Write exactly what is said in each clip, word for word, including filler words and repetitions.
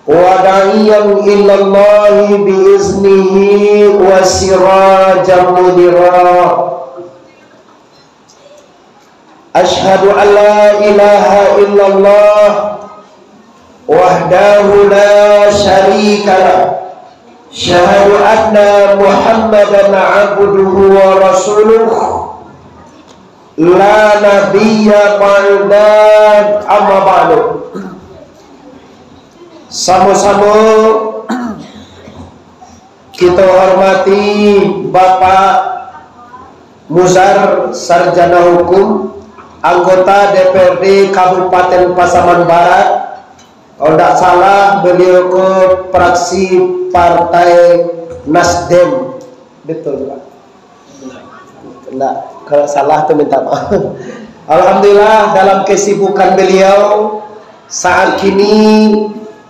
وداعيا إلى الله بإذنه وسراجا منيرا. أشهد أن لا إله إلا الله وحده لا شريك له. أشهد أن محمدا عبده ورسوله. لا نبي بعده. أما بعد. Samo-samo kito hormati Bapak Muzar, Sarjana Hukum, anggota D P R D Kabupaten Pasaman Barat. Kalau ndak salah, beliau ko fraksi Partai Nasdem. Betul, Pak? Ndak, kalau salah tu minta maaf. Alhamdulillah, dalam kesibukan beliau, saat kini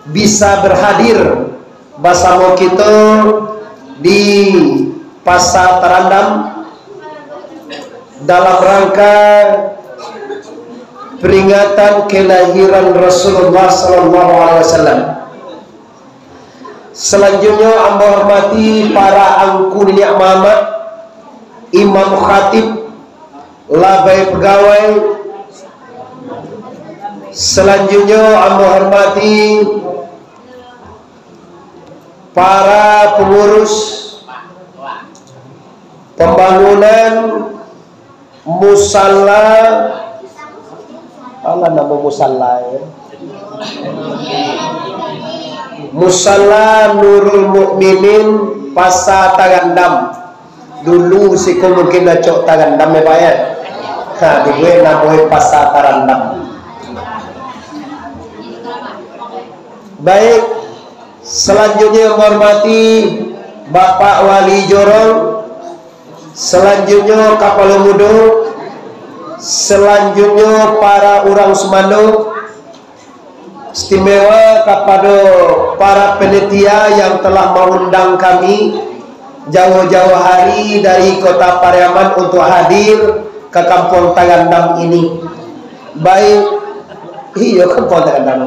bisa berhadir basamo kito di Pasa Tarandam dalam rangka peringatan kelahiran Rasulullah sallallahu alaihi wasallam. Selanjutnyo, ambo hormati para angku niniak mamak, imam khatib, labai pegawai. Selanjutnyo, ambo hormati para pengurus pembangunan musala. Alah, namo musala, ya. Musala Nurul Mukminin, Pasa Tarandam. Dulu siko mungkin acok Tarandam, ya, Pak, ya. Ha, dibuek namo Pasa Tarandam. Baik, selanjutnyo, menghormati Bapak Wali Jorong, selanjutnyo Kapalo Mudo, selanjutnyo para urang sumando, istimewa kapado para panitia yang telah mengundang kami jauh-jauh hari dari Kota Pariaman untuk hadir ke Kampung Tarandam ini. Baik, iyo, Kampung Tarandam.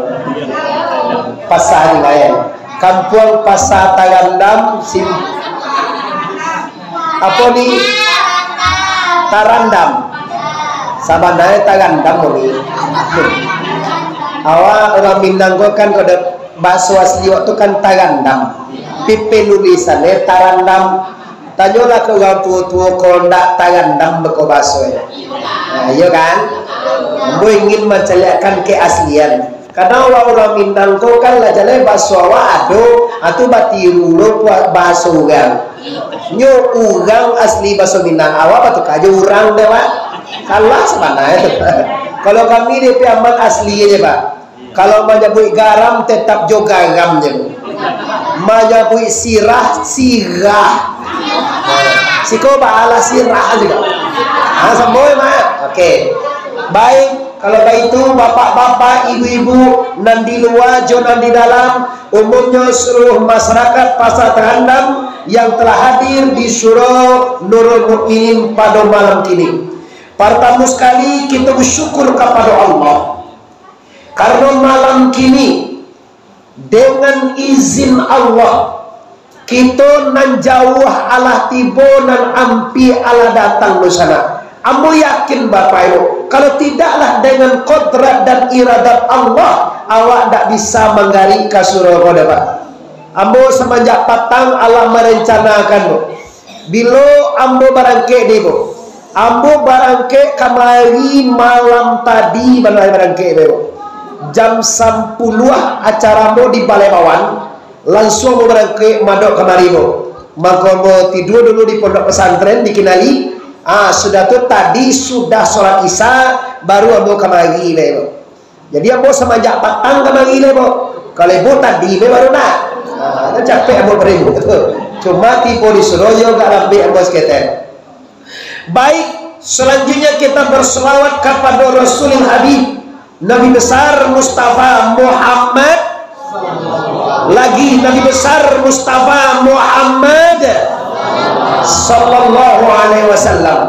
Pasa ni lain. Kampung Pasa Tarandam, sim-, apo ni? Tarandam. Sabananyo Tarandam ni. Awak urang Minang ko kan, kalau bahaso asli awak tu kan Tarandam. Pi-, penulisannyo Tarandam. Tanyolah ka urang tuo-tuo, ko ndak Tarandam beko bahaso, yo. Nah, iyo kan? Ambo ingin mancaliakkan keaslian. Karano urang Minang ko kan lah jaleh bahaso awak ado, ah, tu batiru lo bahaso urang. Nyo urang asli bahaso Minang, awak batuka jo urang deh, Pak. Salah sabananyo tu. Kalau kami di Piaman asli aja, Pak. Kalau manyabuik garam, tetap jo garam je. Manyabuik sirah, sirah. Siko baalah sirah juga. Ha, samo, Mak. Oke. Baik, kalau baitu, bapak-bapak, ibu-ibu, nan di lua jo nan di dalam, umumnyo seluruh masyarakat Pasar Tarandam yang telah hadir di Syuro Nurul Mukminin pado malam kini. Partamo sakali, kito basyukur kapado Allah. Karano malam kini, dengan izin Allah, kito nan jauah alah tibo, nan ampia alah datang dunsanak. Ambo yakin, Bapak Ibu, kalau tidaklah dengan kodrat dan iradat Allah, awak ndak bisa manggarik ka Syuro ko doh, Pak. Ambo samanjak patang alah marencanakan, Bu. Bilo ambo barangkek, deh, Bu? Ambo barangkek kamari malam tadi, bana barangkek, deh, Bu. Jam sampuluah acara ambo di Balai Bawan, lansuang ambo barangkek madok kamari, Bu. Mako, ambo tidua dulu di pondok pesantren, di Kinali. Ah, sudah tu tadi sudah sholat Isya, baru ambo kamari, deh, Bu. Jadi, ambo samanjak patang kamari lai, Bu. Kalau ibu tadi, memang baru nak. Ha, kan capek ambo baribu tu. Cuma tibo di Suroyo agak lambek ambo saketek. Baik, selanjutnya kita berselawat kepada Rasulul Habib, Nabi Besar Mustafa Muhammad. Lagi, Nabi Besar Mustafa Muhammad sallallahu alaihi wasallam.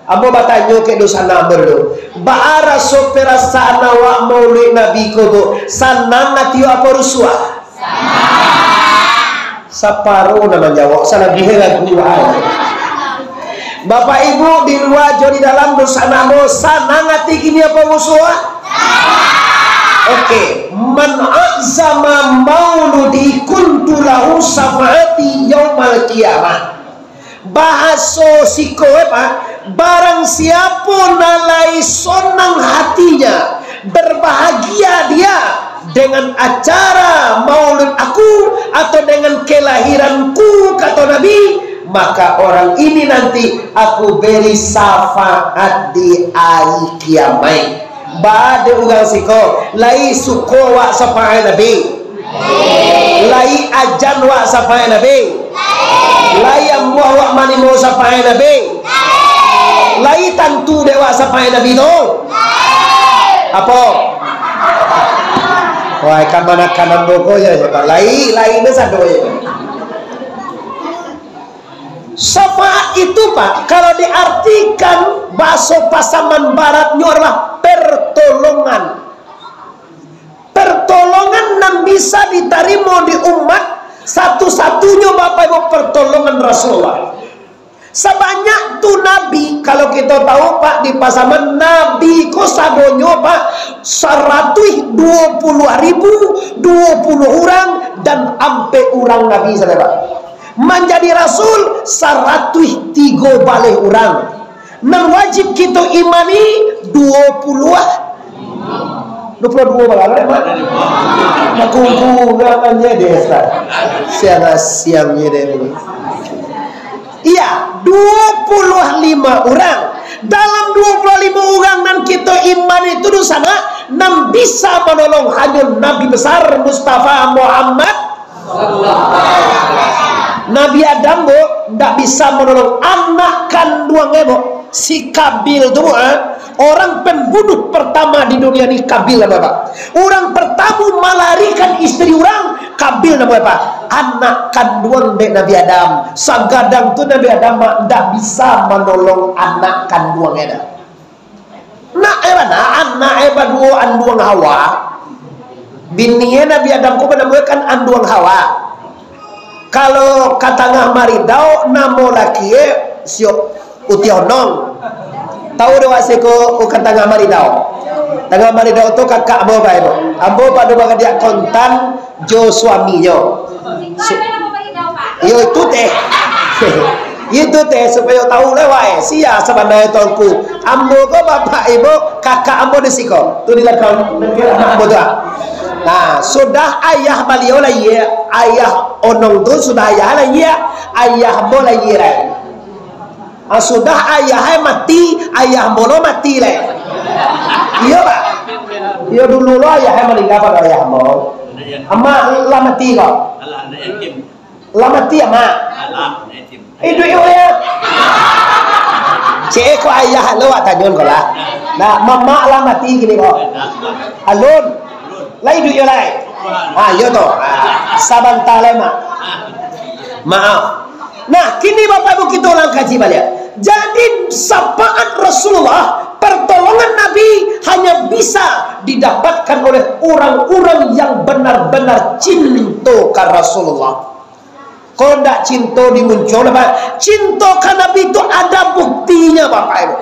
Ambo batanyo ka dunsanak ambo dulu, baa raso parasaan awak maulid Nabi ko, Bu? Sanang ati apo rusuah? Saparo nan manjawab, salabiahnyo lagu ai. Bapak Ibu, di lua jo di dalam, dunsanak ambo, sanang ati kini apo rusuah? Oke, "Man a'zama mauludi kuntu lahu syafaati yaumal qiyamah." Bahaso siko, eh, Pak, barang siapo nan lai sonang hatinya, berbahagia dia dengan acara maulud aku atau dengan kelahiranku, kato Nabi, maka orang ini nanti aku beri syafaat di ari kiamaik. Ba dek urang siko, lai suko wak syafaat Nabi? Lai ajan wak syafaat Nabi? Lai ambuah wak manimo syafaat Nabi? Lai tantu dek wak syafaat Nabi tu? Apo? Wah, kamanakan ambo ko ya, ya, Pak. Lai, lai ni satu ya. Syafaat itu, Pak, kalau diartikan bahaso Pasaman Baratnyo adalah pertolongan. Pertolongan nan bisa ditarimo di umat, satu-satunyo, Bapak Ibu, pertolongan Rasulullah. Sabanyak tu nabi, kalau kito tahu, Pak, di Pasaman, nabi ko sadonyo, Pak, saratuih duo puluah ribu, duo puluah urang, dan ampek urang nabi sajo, Pak. Manjadi rasul saratuih tigo baleh urang. Nan wajib kito imani duo puluah, duo puluah duo bala, Mak? Bakumpul urang aja deh, Ustaz. Siang-siang je deh. Iya, duo puluah lima urang. Dalam duo puluah lima urang nan kito imani tu, dunsanak, nan bisa manolong hanyo Nabi Besar Mustafa Muhammad. Nabi Adam, Bu, ndak bisa manolong anak kanduang, eh, Bu. Si Kabil tu, Bu, eh, orang pembunuh pertama di dunia ni, Kabil, Bapak. Urang pertamo malarikan istri urang, Kabil namo, Bapak. Anak kanduang dek Nabi Adam. Sagadang tu Nabi Adam, Mak, ndak bisa manolong anak kanduang, eh, dah. Nak, eh, bana, anak, eh, baduo anduang Hawa. Bini, eh, Nabi Adam ko banamokan anduang Hawa. Kalau ka Tangah Maridau, namo laki, eh, siok Utiah Onong. Tahu dek wak siko ka Tangah Maridau? Tangah Maridau tu kakak ambo, Bapak Ibu. Ambo pado bagadiak kontan jo suaminyo. Su-, iyo, itu teh. Itu teh, supayo tahu lah, wai. Sia sabananyo Tuanku. Ambo ko, Bapak Ibu, kakak ambo di siko. Tu di lakang, ambo tu, ah. Nah, sudah ayah baliau lahia, ayah Onong tu, sudah ayah lahia, ayah ambo lahia lai. Ah, sudah ayah ai mati, ayah ambo lo mati lai. Iyo, Pak. Iyo, dulu lo ayah ai maningga pado ayah ambo. Amak lah mati ko. Lah mati, Amak? Iduik yo, yo. Cek ko ayah lo wak tanyo ko lah. Nah, mamak lah mati kini ko. Alun. Lah iduik yo lai. Ha, iyo tu. Ha, sabanta lai, Mak. Maaf. Nah, kini Bapak Ibu kito ulang kaji baliak. Jadi, syafaat Rasulullah, pertolongan Nabi hanya bisa didapatkan oleh orang-orang yang benar-benar cinto ka Rasulullah. Kok ndak cinto di muncuang, Pak? Cinto ka Nabi tu ada buktinyo, Bapak Ibu.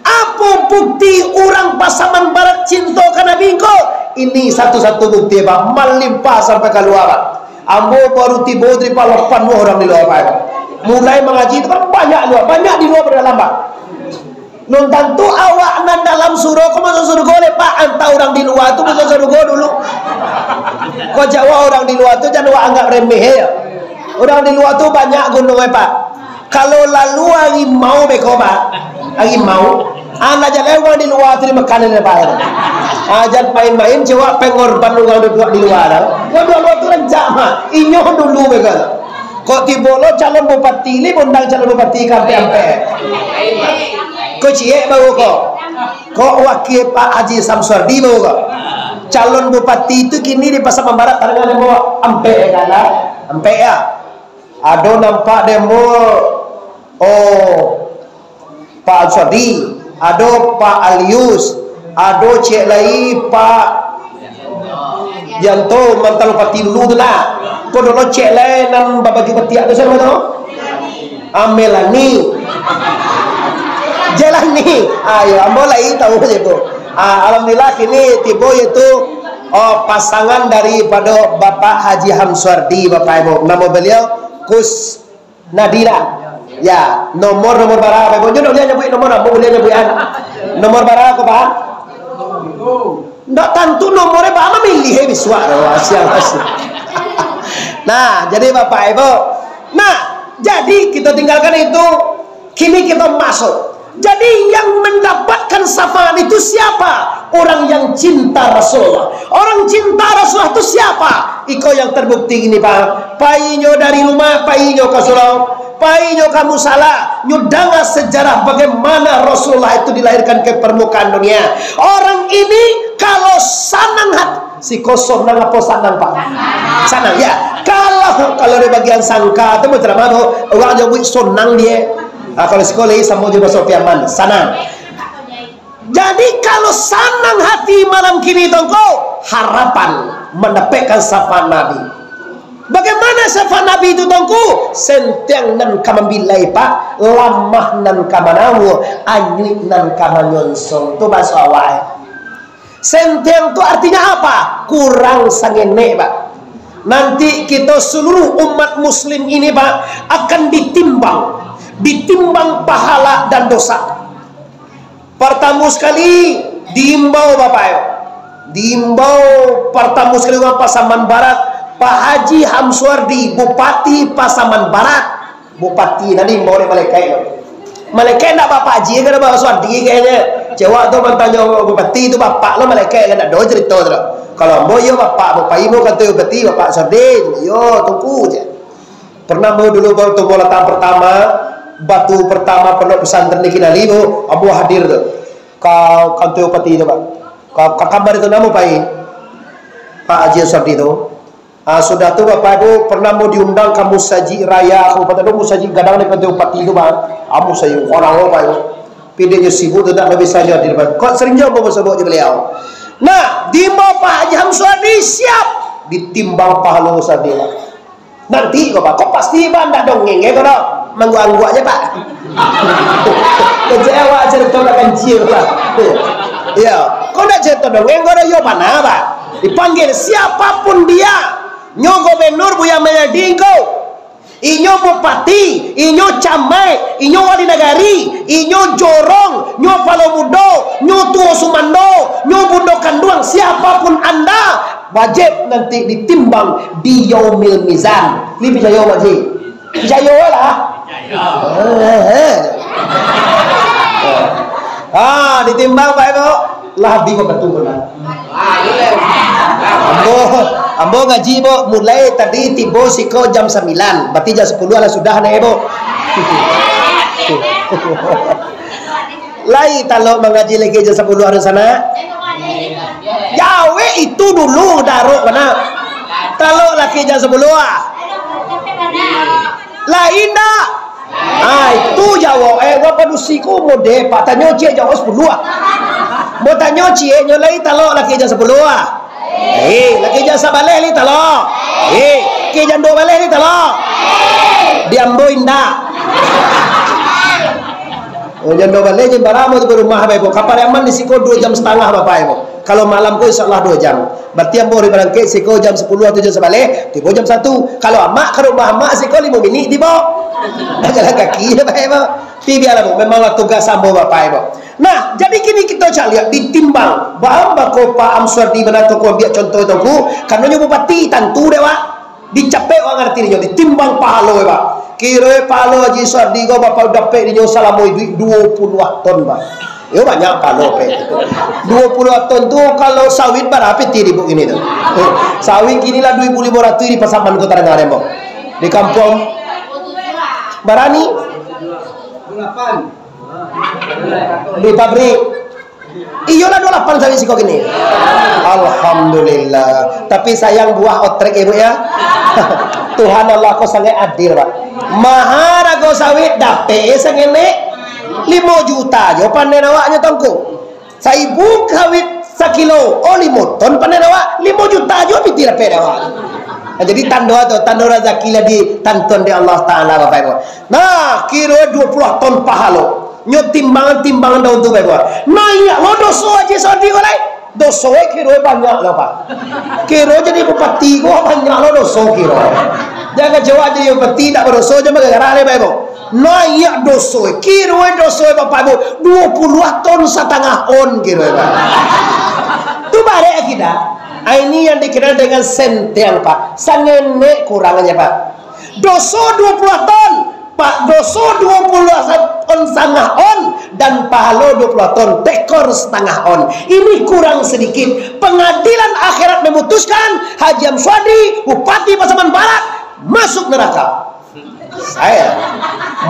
Apo bukti urang Pasaman Barat cinto ka Nabi ko? Ini satu-satu bukti, Pak. Malimpah sampai kalua, Pak. Ambo baru tibo tadi, Pak, lapan buah urang di lua, Pak. Mulai mangaji tu kan banyak lua, banyak di lua pado dalam, Pak. Lun tantu awak nan dalam surau ko masuak surga lai, Pak. Antah urang di lua tu masuak surga dulu. Ko jawab urang di lua tu, jan awak anggap remeh, yo. Urang di lua tu banyak guno, eh, Pak. Kalau lalu harimau beko, Pak. Harimau. Anak jalai urang di lua tu dimakan dek, Pak. Ah, jan main-main, cewek pengorban urang duduak di lua tu. Urang di lua tu rancak, Pak. Inyo dulu beko. Kok tibo lo calon bupati, li undang calon bupati ka ampek-ampek. Ko ciek baru ko. Kok wakil Pak Haji Samsuardi baru ko. Calon bupati tu kini di Pasaman Barat, tadangan demo ampek, kan lah? Ampek, yo. Ado nampak demo, oh, Pak Ansori, ado Pak Alius, ado ciek lai Pak, Yanto mantalo pati dulu tu lah. Ko dolo cek lai nan babaju katiak tu, sia namo tu? Ah, Melani. Jelani. Ayo, ambo lai tahu je tu. Ah, alhamdulillah, kini tibo yaitu, oh, pasangan daripado Bapak Haji Hamsuardi, Bapak Ibu. Namo beliau Kus Nadira. Ya, nomor, nomor bara, Bapak Ibu? Nyo ndak buliah nyabuik nomor, ambo buliah nyabuik an. Nomor bara ko, Pak? Ndak tantu nomornyo, Pak, mamiliah bisuak tu, asiang, asiang. Nah, jadi Bapak Ibu, nah, jadi kita tinggalkan itu, kini kita masuk. Jadi yang mendapatkan syafaat itu siapa? Orang yang cinta Rasulullah. Orang cinta Rasulullah itu siapa? Iko yang terbukti ini, Pak. Painyo dari rumah, painyo ka surau, painyo ka musala, nyo danga sejarah bagaimana Rasulullah itu dilahirkan ke permukaan dunia. Orang ini kalau sanang hati, siko sonang apo sanang, Pak? Sanang, ya. Kalau, kalau di bagian sangka tu, macam mana tu? Urang nyabuik sonang dia. Ah, kalau siko lai samo jo baso Piaman, sanang. Jadi, kalau sanang hati malam kini, Tuangku, harapan mendapatkan syafaat Nabi. Bagaimana syafaat Nabi itu, Tuangku? Sentiang nan ka mambilai, Pak, lamah nan ka manawua, anyuik nan ka manyonsong. Tu bahaso awak, eh. Sentiang tu artinya apa? Kurang sangenek, Pak. Nanti kita seluruh umat muslim ini, Pak, akan ditimbang. Ditimbang pahala dan dosa. Partamo sakali, diimbau, Bapak, yo. Diimbau partamo sakali urang Pasaman Barat, Pak Haji Hamsuardi, Bupati Pasaman Barat. Bupati nan diimbau dek malaikat tu. Malaikat ndak Bapak Haji, kan Bapak Suardi kayaknya. Cewek tu mantanyo Bupati tu bapak lo, malaikat kan ndak ado cerita tu lah. Kalau ambo, iyo bapak, bapak imo kantua Bupati, Bapak Suardi, iyo, tunggu je. Pernah ambo dulu baru tu, ambo latang pertama, batu pertama pondok pesantren di Kinali tu, ambo hadir tu. Ka kantua Bupati tu, Pak. Ka, ka kamar itu namo, Pak? Pak Haji Suardi tu. Ah, sudah tu, Bapak Ibu, pernah ambo diundang ka Musajik Raya Kabupaten, Musajik gadang di kantua Bupati tu, Pak. Ah, Musajik gadang, Bapak Ibu. Pidinyo sibuk tu, tak bisa nyo hadir, Pak. Kok sering jo ambo basobok jo beliau. Nah, diimbau Pak Haji Hamsuardi, siap. Ditimbang pahalo Suardi, Pak. Nanti ko, Pak. Kok pasti, Pak, ndak dongeng, eh, ko, dak? Mangguak-angguak je, Pak. Kecek awak cerita nak kancil, Pak. Iyo. Kok ndak cerita dongeng, ko, dak? Iyo, bana, Pak. Dipanggil siapapun dia. Nyo gubernur Buya Mayadi ko, inyo bupati, inyo camaik, inyo wali nagari, inyo jorong, nyo palo mudo, nyo tuo sumando, nyo bundo kanduang, siapapun anda, wajib nanti ditimbang di yaumil mizan. Ni picayo, Pak Ji? Picayo lah. Picayo. Eh, eh. Ah, ditimbang, Pak, Ibu. Lah, habis waktu tu, Pak. Ambo, ambo ngaji, Bo, mulai tadi tibo siko jam sambilan, berarti jam sapuluah lah sudah, ndak, Bo? Lai talok mangaji lagi jam sapuluah di sana? Jawek itu dulu, darok bana. Talok lagi jam sapuluah. Lai ndak? Ah, itu jawek, eh, urang padusi ko model, Pak, tanyo ciek jawek sapuluah. Bo tanyo ciek, nyo lai talok lagi jam sapuluah. Eh, lagi jam sabaleh lai talok. Eh, ke jam duo baleh lai talok. Di ambo indak. Oh, jam duo baleh, jam bara ambo tu ka rumah, Bapak Ibu. Kapariaman di siko duo jam satangah, Bapak Ibu. Kalau malam ko, insya Allah duo jam. Berarti ambo dari barangkek siko jam sapuluah atau jam sabaleh, tibo jam satu. Kalau amak ka rumah amak siko limo minik tibo. Bajalan kaki, Bapak Ibu. Tapi bialah, Bu, memanglah tugas ambo, Bapak Ibu. Nah, jadi kini kito caliak ditimbang. Baa mangko Pak Amsuardi bana tu, ko ambiak contoh tu, Bu. Karano nyo bupati, tantu dek, Pak. Dicapek urang arati nyo, ditimbang pahalo, Pak. Kiro pahalo Haji Suardi ko, Bapak, dapek dinyo salamo iduik duo puluah ton, Pak. Yo, banyak pahalo, Pak. Duo puluah ton tu, kalau sawit bara piti di buk ini tu. Eh, sawit kini lah duo ribu limo ratuih di Pasaman Kota Dangah, Pak. Di kampung. Barani? Di pabrik. Iyolah, duo lapan sawit siko kini. Alhamdulillah. Tapi sayang buah otrek, Ibu, ya. Tuhan Allah ko sangaik adil, Pak. Maha rago sawit, dapek sangenek limo juta jo panen awaknyo, Tuangku. Saibu sawit, Sakilo, oh, limo ton panen awak, limo juta juo pitih dapek dek awak. Nah, jadi tando tu, tando razaki lah ditantuan dek Allah Taala, Bapak Ibu. Nah, kiro duo puluah ton pahalo. Nyo timbangan-timbangan daun tu, Bapak Ibu. Naiak lo doso Haji Sodi ko lai. Doso e kiro banyak lah, Pak. Kiro jadi bupati ko banyak lo doso kiro. Jangan jawab jadi bupati tak badoso, jangan gara-gara lai, Bapak Ibu. Naiak doso e, kiro e doso e, Bapak Ibu, duo puluah ton satangah on kiro e, Pak. Tu barek akidah. Ah, ini yang dikenal dengan sentiang, Pak. Sangenek kurangnya, Pak. Doso duo puluah ton, Pak. Doso duo puluah ton satangah on, dan pahalo duo puluah ton tekor satangah on. Ini kurang sedikit. Pengadilan akhirat memutuskan Haji Amswadi, Bupati Pasaman Barat, masuk neraka. Saya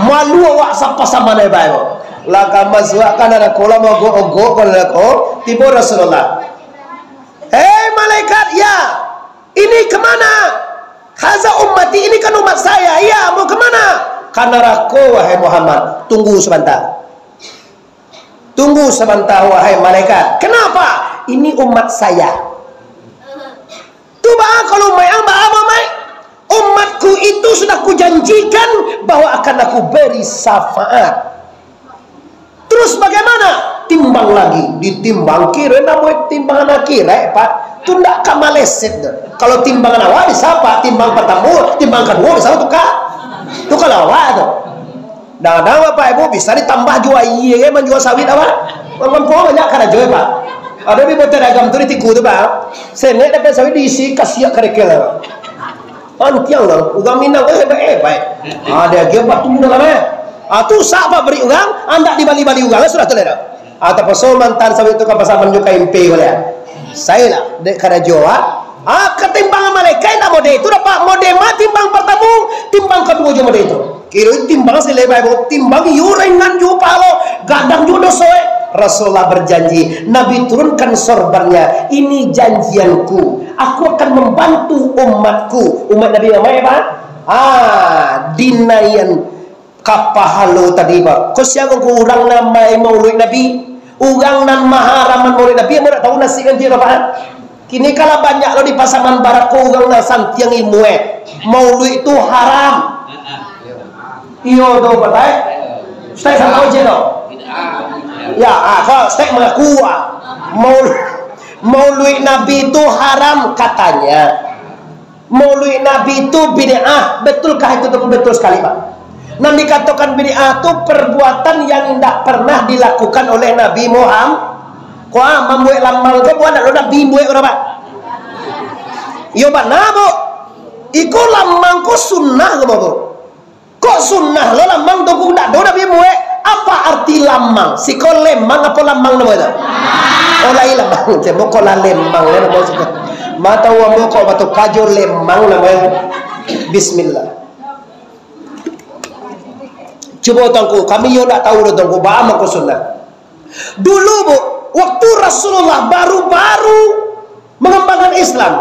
malu awak sapa sama dai bae ko. Lah ka masuak ka narako lah mogok-ogok ka narako. Tibo Rasulullah. "Hei malaikat, ya, ini kemana?" "Haza ummati, ini kan umat saya." "Ya, mau kemana?" "Ka narako, wahai Muhammad. Tunggu sabanta." "Tunggu sabanta, wahai malaikat." "Kenapa?" "Ini umat saya." "Tu baa kalau umaik ang baa, umaik? Umatku itu sudah kujanjikan bahwa akan aku beri syafaat." "Terus bagaimana?" "Timbang lagi, ditimbang, kiro namo timbangan akhirat, Pak. Tu ndak ka maleset tu. Kalau timbangan awak bisa, Pak, timbang pertama, timbang kedua bisa tukar. Tukar lah awak tu." Kadang-kadang Bapak Ibu bisa ditambah jual aia, kan, manjual sawit apa? Mampu banyak karajo, Pak. Ado di Bantar Agam tu di Tiku tu, Pak. Senek dapek sawit diisi kasiak karekel. Antiang lah, urang Minang tu hebat-hebat. Ah, dia agiah batu dalam, eh. Ah, tu sak pabrik urang, andak dibali-bali urang, sudah tu lah dah. Ah, tapaso mantan sawit tu ka pasar manunjukan impe ko lah. Sayolah, dek karajo, ah. Ah, katimbangan malaikat indak model itu, dapat model mah timbang pertama, timbang kedua jo model itu. Kiro timbang silai bae, timbang iyo ringan juo pahalo, gadang juo doso, eh. Rasulullah berjanji, Nabi turunkan sorbannya, "Ini janjianku, aku akan membantu umatku." Umat Nabi Muhammad, eh, Pak? Ah, dinaian ka pahalo tadi, Pak. Ko sia ko urang nan mauluik Nabi? Urang nan maharaman mauluik Nabi, ambo dak tahu nasib nan dia, Pak. Kini kalau banyak lo di Pasaman Barat ko urang nan santiang ilmu, eh. Mauluik tu haram. Iyo tu, Pak, eh. Ustaz sama aja tu. Ya, ah, kau Ustaz mengaku, ah. Maul-, mauluik Nabi tu haram katanya. Mauluik Nabi tu bid'ah. Betulkah itu? Betul sekali, Pak. Nan dikatakan bid'ah tu perbuatan yang indak pernah dilakukan oleh Nabi Muhammad. Kua mambuek lamang tu buat dak Nabi buek, Pak? Iyo bana, Bu. Iko lamang ko sunnah ko, Bu. Kok sunnah lo lamang tu, kok dak ado Nabi buek? Apa arti lamang? Siko lemang apo lamang namo itu? Oh, lai lamang. Cemo kok lah lemang lah namo siko. Mata uang kok batu kajo lemang namo itu. Bismillah. Cubo Tuangku, kami yo ndak tahu doh Tuangku, baa mangko sunnah. Dulu, Bu, waktu Rasulullah baru-baru mengembangkan Islam,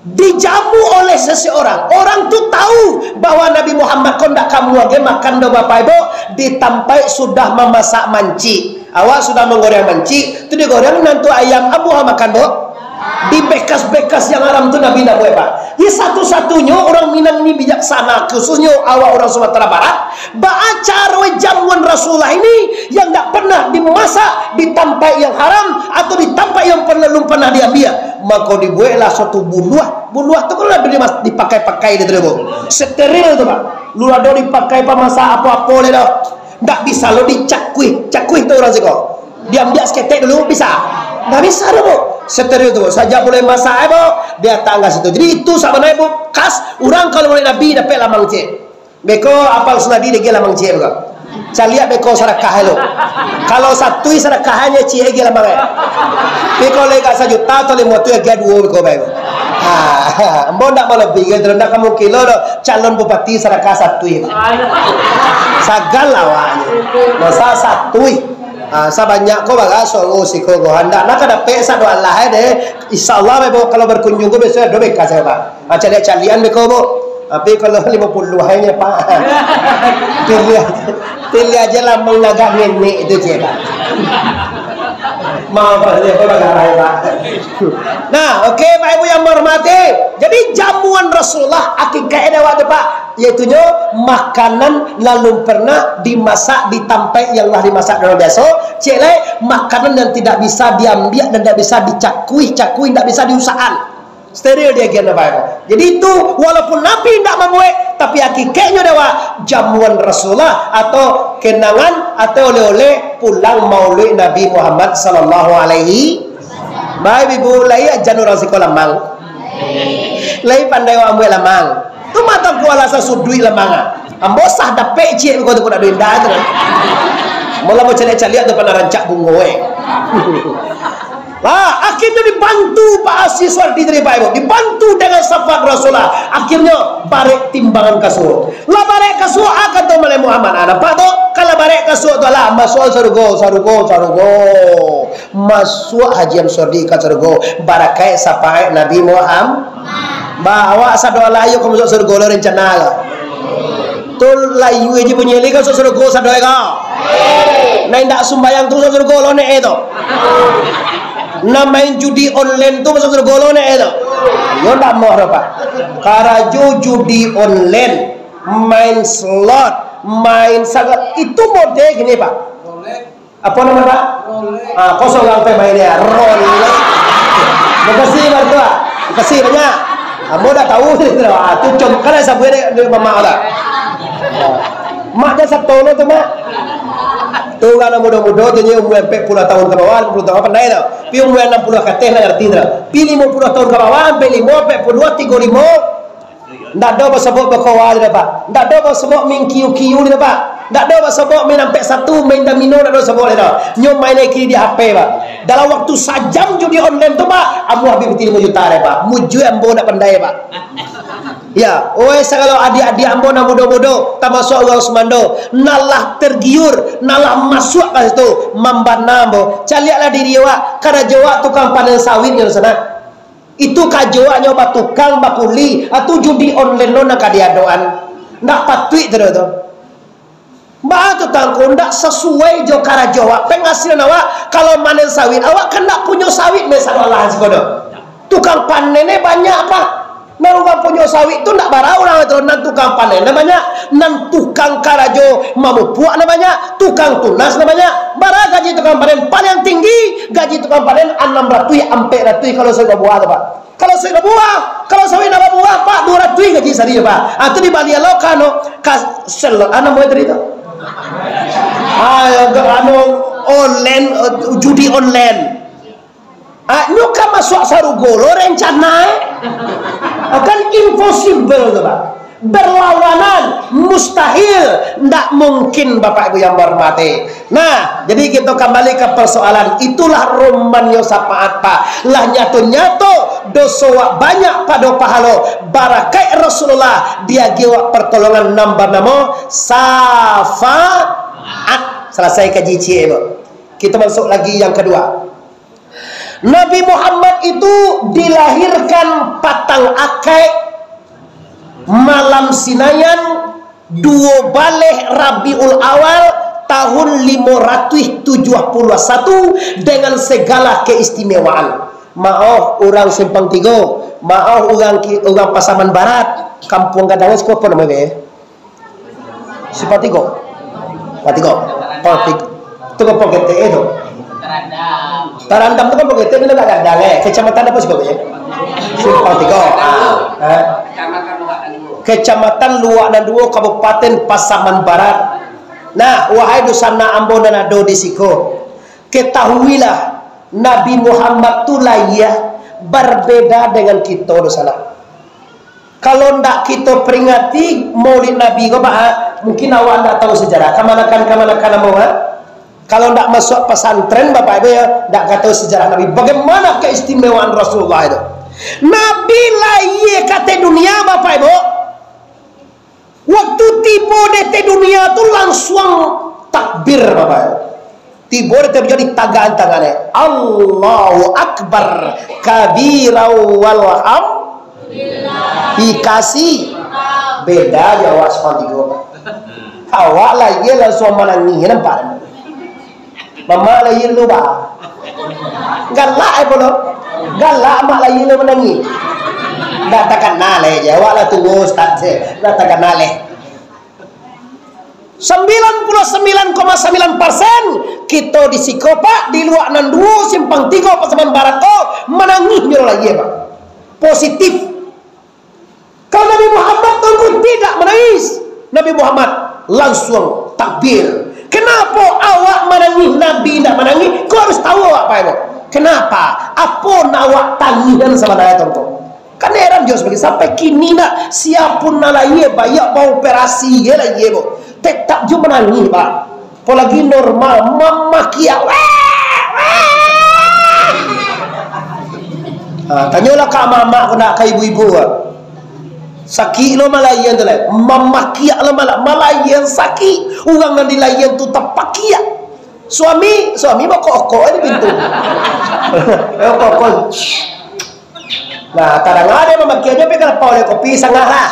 dijamu oleh seseorang. Orang tu tahu bahwa Nabi Muhammad ko ndak kamuah ge makan doh, Bapak Ibu, di tampek sudah mamasak mancik. Awak sudah manggoreng mancik, tu digoreng nan tu ayam, amuah makan, Bu? Di bekas-bekas yang haram tu Nabi ndak buek, Pak. Ye, satu-satunyo urang Minang ini bijaksana, khususnyo awak urang Sumatera Barat, baa caro jamuan Rasulullah ini yang ndak pernah dimasak di tampek yang haram atau di tampek yang pernah, lum pernah diambiak. Mako dibueklah suatu buluah. Buluah tu kan lah dimas-, dipakai-pakai dia tu, Bu. Steril tu, Pak. Lu ado dipakai pamasak apo-apo le doh. Ndak bisa lo dicakuih. Cakuih tu urang siko. Diambiak saketek dulu, bisa? Ndak bisa doh, Bu. Steril tu, Bu. Sajak mulai masak, eh, Bu, dia tangga situ. Jadi itu sabananyo, Bu, khas urang kalau mulai Nabi dapek lamang ciek. Beko apal Sunadi dek lamang ciek beko. Caliak beko sadakah lo. Kalau satuih sadakah nyo ciek agi lamang, eh. Tapi kalau lega sajuta atau limo ratuih agi duo beko bae. Ha, ambo ndak malebihi, ndak kamungkin lo doh calon bupati sadakah satuih. Sagal awaknyo. Masa satuih. Ah, sabanyak ko baraso, oh, siko ko. Handak nak ka dapek sado alah, eh, deh. Insyaallah, beko kalau berkunjung ko besok ado beka saya, Pak. Ah, caliak-calian beko, Bu. Tapi kalau limo puluah aja, Pak. Pilih, pilih aja lah mangagak nenek itu, cek, Pak. Maaf, Pak, saya apa bagarai, Pak? Nah, oke, Pak Ibu yang menghormati. Jadi, jamuan Rasulullah, akikatnyo awak tu, Pak, yaitunyo makanan nan alun pernah dimasak di tampek yang lah dimasak dalam biaso. Ciek lai, makanan yang tidak bisa diambiak dan tidak bisa dicakui, cakui tidak bisa diusakan. Steril di agian Bapak Ibu. Jadi itu, walaupun Nabi indak mambuek, tapi akikatnyo dek awak jamuan Rasulullah atau kenangan atau oleh-oleh pulang Maulid Nabi Muhammad sallallahu alaihi. Bapak Ibu, lai ajan urang siko lamang. Lai pandai awak mambuek lamang. Tu mah tangku alah sasuduik lamang ah. Ambo sah dapek ciek ko tu pun ado indak tu. Mula mau caliak-caliak tu pernah rancak bungo eh. Lah, akhirnyo dibantu Pak Aziz Suwardi tadi, Pak Ibu. Dibantu dengan syafaat Rasulullah. Akhirnyo, barek timbangan ka surok. Lah barek ka surok, ah, kato Malai Muhammad. Ah, nampak tu? Kalau barek ka surok tu, alah, masuak sarugo, sarugo, sarugo. Masuak Haji Suwardi ka sarugo. Barakaik syafaat Nabi Muhammad. Ba, awak sadoalah, ayo ka masuak sarugo lo rencana lo. Tu layu aja bunyi li ka masuak sarugo sadoe ko. Nah, indak sumbayang tu masuak sarugo lo nek eh tu. Nah, main judi online tu masuak sarugo lo nek eh tu. Yo ndak moh doh, Pak. Karajo judi online, main slot, main sagat, itu model gini, Pak. Apa nama, Pak? Ah, kosong urang pe main dia. Rolex. Makasih, Pak Ketua. Makasih banyak. Ambo dah tahu. Ah, tu com-, kan ado sabuik dek, dek mamak tu. Mak jan sato lo tu, Mak. Tu urang nan mudo-mudo tu, nyo umua ampek puluah tahun ka bawah, limo puluah tahun pandai tu. Pi umua anam puluah ka ateh nak ngarti tu. Pi limo puluah tahun ka bawah, ampek limo, ampek puluah, tigo limo. Ndak ado basobok bakoa lai, Pak. Ndak ado basobok main kiu-kiu lai, Pak. Ndak ado basobok main ampek satu, main domino, ndak ado basobok lai, Pak. Nyo main lagi di H P, Pak. Dalam waktu sajam judi online tu, Pak, ambo habih piti limo juta lai, Pak. Mujua ambo ndak pandai, Pak. Ya, oi, sagalo adiak-adiak ambo nan mudo-mudo, tamasuak urang sumando, nan lah tergiur, nan lah masuak ka situ, mambana ambo. Caliaklah diri awak, karajo awak tukang panen sawit nyo di sana. Itu karajo awak nyo batukang, bakuli, ah, tu judi online lo nan ka diadoan. Ndak patuik tu doh tu. Baa tu tangku, ndak sasuai jo karajo awak. Penghasilan awak, kalau manen sawit, awak kan ndak punyo sawit, misalnyo lah siko doh. Tukang panen e banyak, Pak. Nan urang punyo sawit tu ndak bara urang tu, nan tukang panen e banyak, nan tukang karajo mamupuak e banyak, tukang tunas e banyak. Bara gaji tukang panen? Paling tinggi gaji tukang panen anam ratuih, ampek ratuih kalau sawit babuah tu, Pak. Kalau sawit babuah, kalau sawit ndak babuah, Pak, duo ratuih gaji sahari, Pak. Ah, tu dibali lo ka anu, ka sel-, anu, namo tadi tu? Ah, anu, online, eh, judi online. Ah, nyo ka masuak sarugo lo rencana, eh? Ah, kan impossible tu, Pak. Berlawanan, mustahil, ndak mungkin, Bapak Ibu yang bahormati. Nah, jadi kito kambali ka persoalan, itulah romannyo syafaat, Pak. Lah nyato-nyato doso awak banyak pado pahalo, barakaik Rasulullah, diagiah awak pertolongan nan banamo syafaat. Salasai kaji ciek, Ibu. Kito masuak lagi yang kadua. Nabi Muhammad itu dilahirkan patang akaik malam Sinayan, duo baleh Rabiul Awal, tahun limo ratuih tujuah puluah satu, dengan segala keistimewaan. Maoh urang Simpang Tigo, maoh urang ki-, urang Pasaman Barat, Kampuang Gadang, siko apo namo e? Simpang Tigo. Simpang Tigo. Simpang Tigo. Tu Kampung Ketek tu. Tarandam tu Kampung Ketek, tu Gadang eh. Kecamatan apo siko, eh? Simpang Tigo. Ah, eh. Kecamatan Luak Nan Duo, Kabupaten Pasaman Barat. Nah, wahai dunsanak ambo nan ado di siko, ketahuilah, Nabi Muhammad tu lahia barbeda dengan kito dunsanak. Kalau ndak kito peringati Maulid Nabi ko, Pak, ha, mungkin awak ndak tahu sejarah. Kamanakan-kamanakan ambo, ha? Kalau ndak masuak pesantren, Bapak Ibu, ya, ndak ka tahu sejarah Nabi. Bagaimana keistimewaan Rasulullah itu? Nabi lahia ka ateh dunia, Bapak Ibu. Waktu tibo di ateh dunia tu, langsuang takbir, Bapak Ibu. Tibo di ateh dunia, ditagakan tangannyo. Allahu Akbar kabira walhamdulillah. Dikasih. Beda jo awak Simpang Tigo, Pak. Awak lahia langsuang manangih, nampak? Mamak lahia dulu, Pak. Galak eh pulo. Galak amak layie lo manangih. Ndak takana lai je. Awak lah tuo, ustaz, se. Ndak takana lai. Sambilan puluah sambilan koma sambilan persen kito di siko, Pak, di Luak Nan Duo, Simpang Tigo, Pasaman Barat ko, manangih nyo layie, Pak. Positif. Kalau Nabi Muhammad tu tidak menangis, Nabi Muhammad langsung takbir. Kenapo awak manangih, Nabi indak manangih? Ko harus tahu awak, Pak, Ibu. Kenapa? Apo nan awak tangihan sabananyo tu, Ngku? Kan heran jo sabagai, sampai kini nak, sia pun nan layie, baiak baoperasi je layie, Bu. Tetap jo manangih, Pak. Apolagi normal, mamakiak. Wah! Wah! Ha, tanyolah ka amak-amak ko nak, ka ibu-ibu ko. Sakik lo malayian tu lai. Mamakiak lo mala-, malayian sakik. Urang nan dilayian tu tapakiak. Suami, suami bakokok di pintu. Kokok. Nah, kadang ado mamakiak jo pi kalapau lai kopi sangah lah.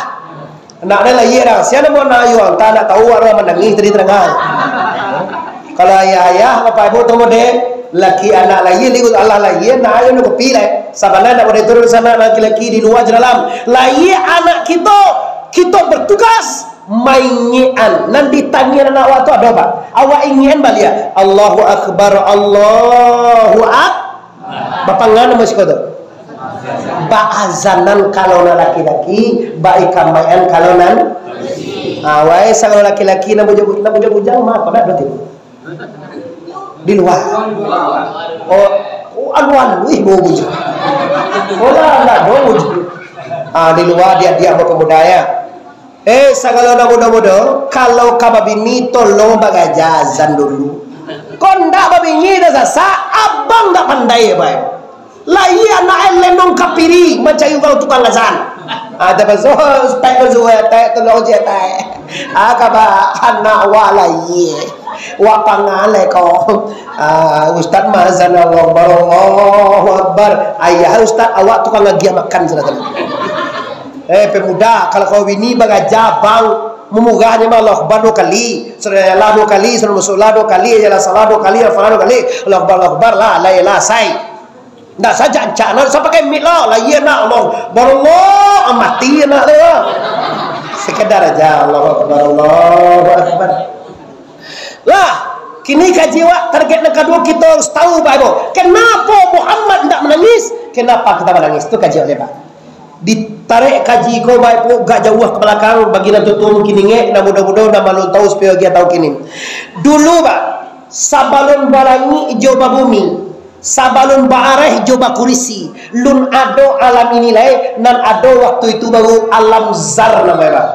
Nak ado layie dah. Sia namo anak ayuang, antah nak tahu, ado manangih tadi tadanga. Kalau ayah-ayah, bapak ibu tu model, laki anak layie, liu alah layie, nak ayuang kopi lai. Sabana nak model turun sana, laki-laki di lua jo dalam. Layie anak kito, kito bertugas maingian. Nan ditangian anak awak tu ado, Pak? Awak ingian baliak, "Allahu Akbar, Allahu Ak-." Bapangan namo siko tu? Baazanan kalau nan laki-laki, baikamaian kalau nan. Ah, wai, sagalo laki-laki nan bujang-bujang, nan bujang-bujang mah, kau dak berarti? Di lua. Oh, oh, aluih bau bujang. Oh, lah, lah, bau bujang. Ah, di lua dia, dia bapemuda ya. Eh, sagalo nan mudo-mudo, kalau ka babini, tolong bagaja azan dulu. Kok ndak babini dah sasak, abang ndak pandai, Pak. Layie anak e lenong ka Piri, mancari urang tukang azan. Ah, tapi so, ustaz ko suruah, "Tek, tolong je, Tek." Ah, ka ba anak wak layie. Wak pangaleh ko. Ah, ustaz mah azan, Allahu Akbar, Allahu Akbar. Ayah ustaz, awak tukang agiah makan sudah tadi. Eh, pemuda, kalau kau bini bagaja, bang, mamurah je mah, Allahu Akbar duo kali, Subhanallah duo kali, Subhanallah duo kali, Allahu Akbar duo kali, Allahu Akbar duo kali, Allahu Akbar, Allahu Akbar, lah, lah, lah, sai. Ndak saja ancak, nak usah pakai mic lah, lah, iya nak, Allahu Akbar, Allah, ah, mati nak tu. Sekedar aja, Allahu Akbar, Allahu Akbar. Lah, kini kaji awak, target nan kaduo, kito harus tahu, Pak, Ibu. Kenapa Muhammad ndak manangis? Kenapa kita manangis? Tu kaji awak, Pak. Ditarek kaji ko, Bapak Ibu, agak jauah ka balakang, bagi nan tuo-tuo mungkin ingek, nan mudo-mudo nan balun tahu, supayo agiah tahu kini. Dulu, Pak, sabalun balangik jo babumi, sabalun baareh jo bakurisi, lun ado alam ini lai, nan ado waktu itu baru alam zar namonyo, Pak.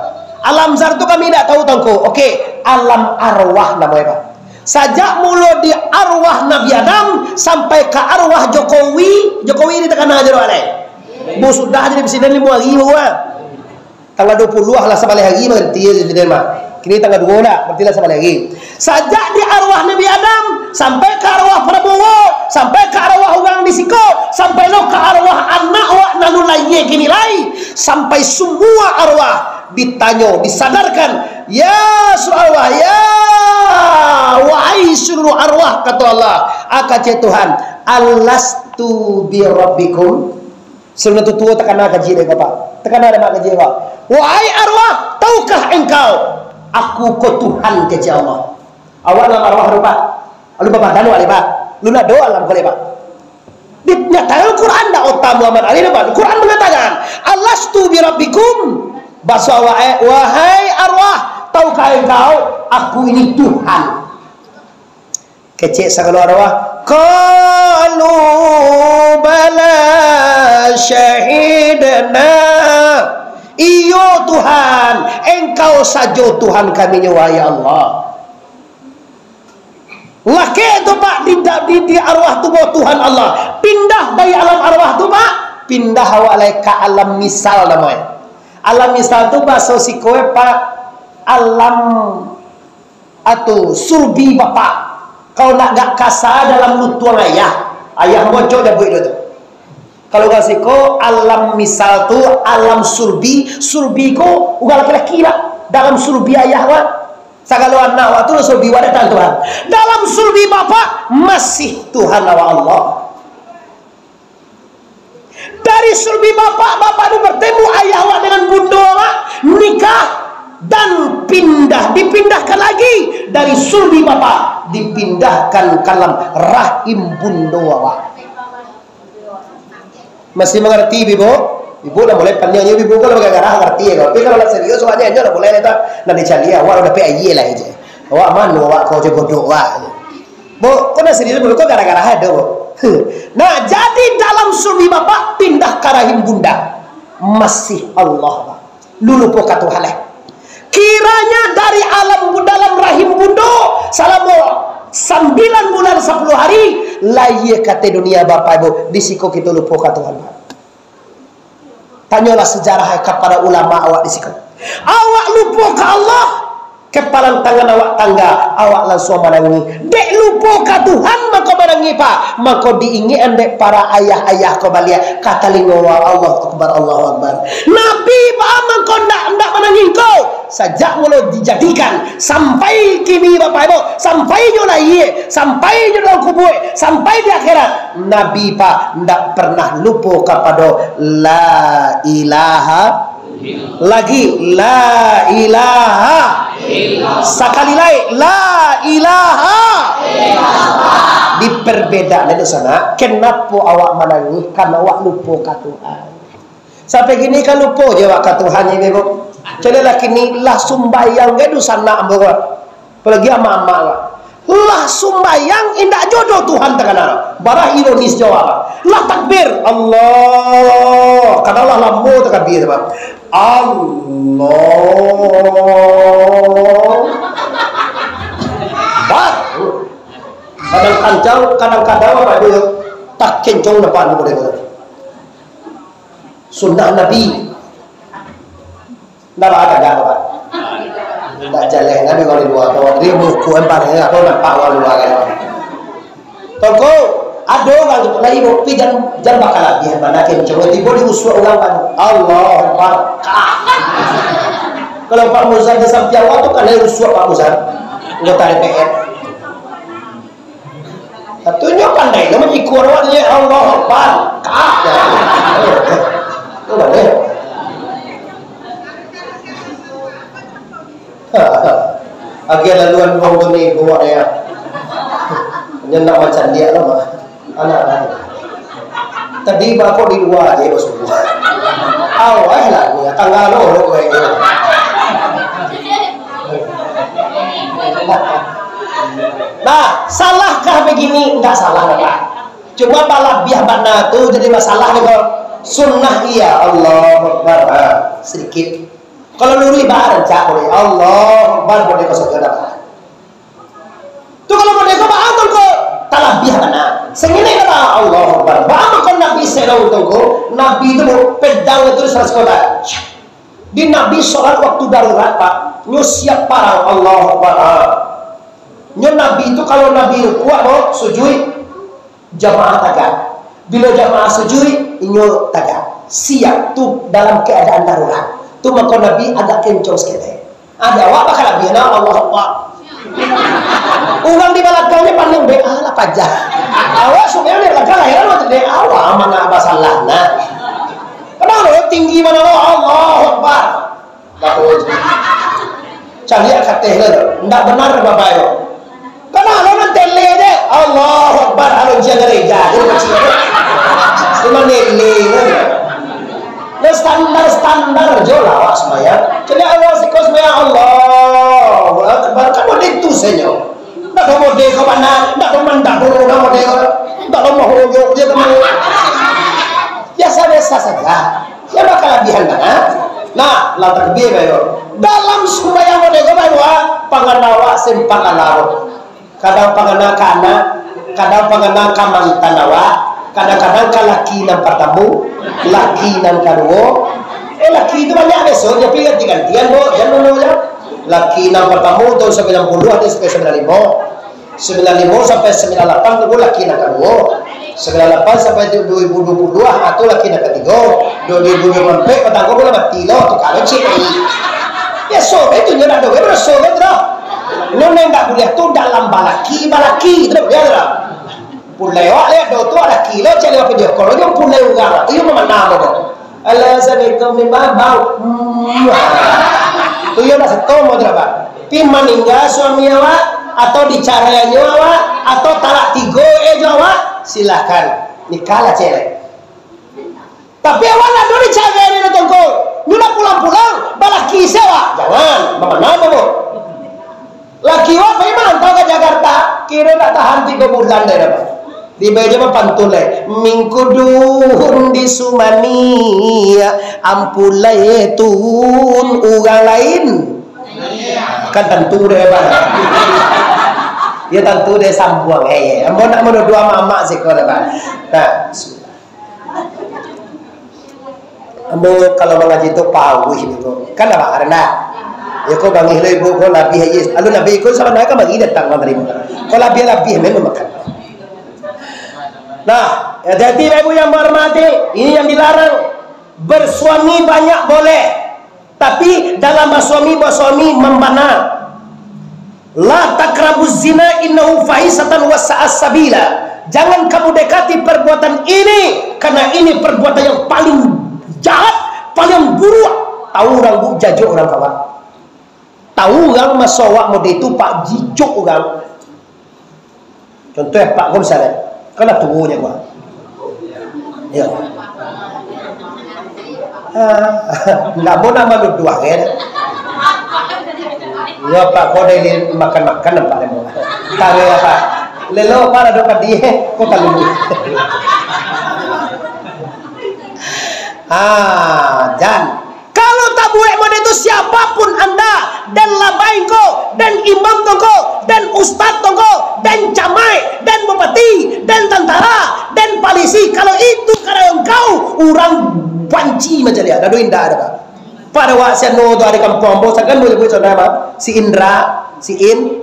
Alam zar tu kami indak tahu, Tuangku. Oke, alam arwah namonyo, Pak. Sajak mulo di arwah Nabi Adam sampai ka arwah Jokowi, Jokowi ni takana jo doa lai. Bu sudah jadi presiden limo hari baru ah. Tanggal duo puluah lah sabaleh hari berarti ya presiden mah. Kini tanggal duo dah, berarti lah sabaleh hari. Sajak di arwah Nabi Adam sampai ka arwah Prabowo, sampai ka arwah urang di siko, sampai lo ka arwah anak wak nan alun layie kini lai, sampai semua arwah ditanyo, disadarkan, "Ya seluruh arwah, ya, wahai seluruh arwah," kato Allah, ah, kato Tuhan, "Alastu bi rabbikum?" Sebenarnya tu tuo takana kaji dek Bapak. Takana dek Mak kaji Bapak. "Wahai arwah, tahukah engkau, aku ko Tuhan," kato Allah. Awak dalam arwah tu, Pak. Lalu babadan awak lai, Pak. Lu nak doa alam ko lai, Pak. Dinyatakan Quran dak otak Muhammad Ali dah, Pak. Quran mengatakan, "Alastu bi rabbikum?" Baso awak, eh, "Wahai arwah, tahukah engkau, aku ini Tuhan?" Kecek sagalo arwah, "Qalu bala syahidna." "Iyo Tuhan, Engkau sajo Tuhan kami nyo, wahai Allah." Lakek tu, Pak, di, di, di arwah tu, bahawa Tuhan Allah. Pindah dari alam arwah tu, Pak, pindah awak lai ka alam misal namonyo. Alam misal tu bahaso siko e, Pak, alam atau surbi bapak. Kalau nak agak kasa, dalam lutuang ayah. Ayah bocok jabuik dia tu. Kalau ka siko, alam misal tu, alam surbi. Surbi ko urang laki-laki lah. Dalam surbi ayah, Pak. Sagalo anak awak tu sulbi awak datang Tuhan. Dalam sulbi bapak masih Tuhan awak Allah. Dari sulbi bapak, bapak tu bertemu ayah awak dengan bundo awak, nikah, dan pindah, dipindahkan lagi dari sulbi bapak, dipindahkan ka dalam rahim bundo awak. Masih mangarati, Bibu? Bibu lah mulai paniang nyo, Bibu kalau bagarah ngarati ya, tapi kalau lah serius, awaknyo nyo lah mulai lah tu, nak dicari awak lah dapek aia lah je. Awak mano awak ko jo godok awak. Bu, ko nak serius dulu ko gara-gara ado, Bu. Nah, jadi dalam sulbi bapak pindah ka rahim bunda. Masih Allah, Pak. Lu lupo ka Tuhan, eh. Kiranya dari alam bu-, dalam rahim bundo salamo sambilan bulan sapuluah hari, lahia ka ateh dunia, Bapak Ibu, di siko kito lupo ka Tuhan, Pak. Tanyolah sejarah kapado ulama awak di siko. Awak lupo ka Allah, kapalan tangan awak tangga, awak lansuang manangih. Dek lupo ka Tuhan, mako manangih, Pak. Mako diingekan dek para ayah-ayah ko baliak ka talingo awak, Allahu Akbar, Allahu Akbar. Nabi, baa mangko ndak, ndak manangih ko? Sajak mulo dijadikan sampai kini, Bapak Ibu, sampai nyo lahia, sampai nyo dalam kubua, sampai di akhirat, Nabi, Pak, ndak pernah lupo kapado la ilaha lagi, la ilaha. Sakali lai, la ilaha. Diperbedaan itu sana. Kenapo awak manangih? Karena awak lupo ka Tuhan. Sampai kini kan lupo je awak ka Tuhan ini, Bu. Caliak lah kini lah sumbayang ge dunsanak ambo, Bu. Apalagi amak-amak, Pak. Lah sumbayang indak jodoh Tuhan takana. Barah ironis jo awak, Pak. Lah takbir, Allah. Kadang lah lamo takbir, Pak. Allah. Baru. Kadang kancang, kadang-kadang apa dia? Tak kencang depan boleh. Sunnah Nabi. Ndak ba-, ndak ba-, ndak jaleh, Nabi kalau di lua tu, di buku yang paling, aku nampak orang lua kan. Tongko, ado urang tu, lah ibo, tapi jan, jan bakalabihan, bana kencang, tibo diusuak urang kan. Allahu Akbar. Kah. Kalau Pak Muzan di sampiang awak tu, kan diusuak Pak Muzan. Anggota D P R. Katonyo pandai lah mangikuah awak ni, Allahu Akbar. Kah. Tu lah deh. Agiah laluan buang tu ni, buang ya. Nyo nak macam dia lah, mah. Anak, anak. Tadi bako di lua je basubuah. Awai lah, ni tangga lo, lo, lo, lo. Nah, salahkah begini? Enggak salah, Bapak. Cuma balabiah bana tu jadi masalah ni, kok. Sunnah iya, Allahu Akbar. Ha, sedikit. Kalau luruih baa rancak boleh. Allahu Akbar, boleh kau saja dah. Tu kalau model ko baa mangko talabiah bana. Sangilek bana, Allahu Akbar. Baa mangko Nabi sallallahu tu ko, Nabi tu pedang itu sarato kota. Di Nabi solat waktu darurat, Pak. Nyo siap parang, Allahu Akbar. Ha. Nyo Nabi tu kalau Nabi rukuak, bo, sujuik, jamaah tagak. Bilo jamaah sujuik, inyo tagak. Siap tu dalam keadaan darurat. Tu mangko Nabi agak kencang saketek. Ado awak bakalabihan, Allahu Akbar. Urang di balakang ni pandang, "Be, alah, pajah." Awak sudah di balakang, heran macam, "Dek, awak mana basalah, nah?" Kenapa lo tinggi mana lo? Allahu Akbar. Bagus. Caliak kateh lo. Ndak benar, Bapak, yo. Kana lo nan tele je. Allahu Akbar, alo jia gareja je kecil tu. Cuma nele kan. Nah, standar-standar jo lah awak sembahyang. Jadi awak siko sembahyang, Allahu Akbar. Kan model tu sajo. Ndak tahu model kau mana, ndak tahu mandak dulu dah model kau. Ndak tahu mau hujung dia kamu. Biasa-biasa saja. Ya bakalabihan bana. Nah, lah takbir ayo. Dalam sembahyang model kau baru ah, pangan awak sempat lalau. Kadang pangana ka anak, kadang pangana ka mantan awak, kadang-kadang ka laki nan partamo, laki nan kaduo. Eh, laki tu banyak biaso, tapi ganti-gantian, bo, jan dulu ja. Laki nan partamo tahun sambilan puluah sampai sambilan limo. Sambilan limo sampai sambilan lapan tu laki nan kaduo. Sambilan lapan sampai tu dua ribu dua puluh dua, ah, tu laki nan katigo. Dua ribu dua puluh ampek, patang ko lah mati lo, tu kalau cik ni. Biaso, itu nyo nak doa, biaso, kan, tu dah. Nyo nan indak buliah tu dalam balaki, balaki. Tu dah buliah tu dah. Pulai awak lihat do tu laki lo, cari video call, nyo pulai urang. Iyo, ma nan tu? Alah, assalamualaikum, ni babau. Hmm. Tu iyo dah seto mau tu dah, Pak. Pi maningga suami awak, atau dicaraiannyo awak, atau talak tigo eh jo awak, silahkan. Nikahlah cewek. Tapi awak ndak ado dicarai ni, Tongko. Nyo lah pulang-pulang, balaki se awak. Jangan, ma nan tu? Laki awak pai marantau ka Jakarta, kiro ndak tahan tigo bulan deh, dapat. Tibo jo bapantun lai, "Mingkuduhun di sumani, ampulai tun urang lain." Kan tantu deh, Bang. Ya, tantu deh sambuang. Eh, ambo nak manuduah mamak siko, Bang. Nah, ambo kalau mangaji tu pauih ni ko. Kan dah bak rendah. Ya ko bangih lo ibu ko labiah aja. Lalu Nabi ko sabananyo kan bagi datang manarimo. Ko labiah-labiah memang makan. Nah, hati-hati Bapak Ibu yang menghormati, ini yang dilarang. Bersuami banyak boleh, tapi dalam basuami, basuami mambana. La takrabuz zina innahu fahisatan wa sa'as sabila. Jangan kamu dekati perbuatan ini, karena ini perbuatan yang paling jahat, paling buruk. Tahu urang bu, jajok urang kawan. Tahu urang maso awak mode tu, Pak, jijok urang. Contoh, Pak, ko misalnyo, kan lah tuo nyo, Pak. Yo. Ah, ndak mau nak manuduah, kan? Yo, Pak, ko dari makan-makan nampak deh, Pak. Tahu apa? Lelo, Pak, ado padi, ko talu. Ah, jan. Kalau tabuek model tu, siapapun anda, den labai ko, den imam tu ko, den ustad tu ko, den camaik, den bupati, den tantara, den palisi, kalau itu karano engkau, urang banci macam dia, dado indak ada, Pak. Pada wak si anu tu ada kampung ambo, sakan boleh buat saudara, Pak. Si Indra, si In.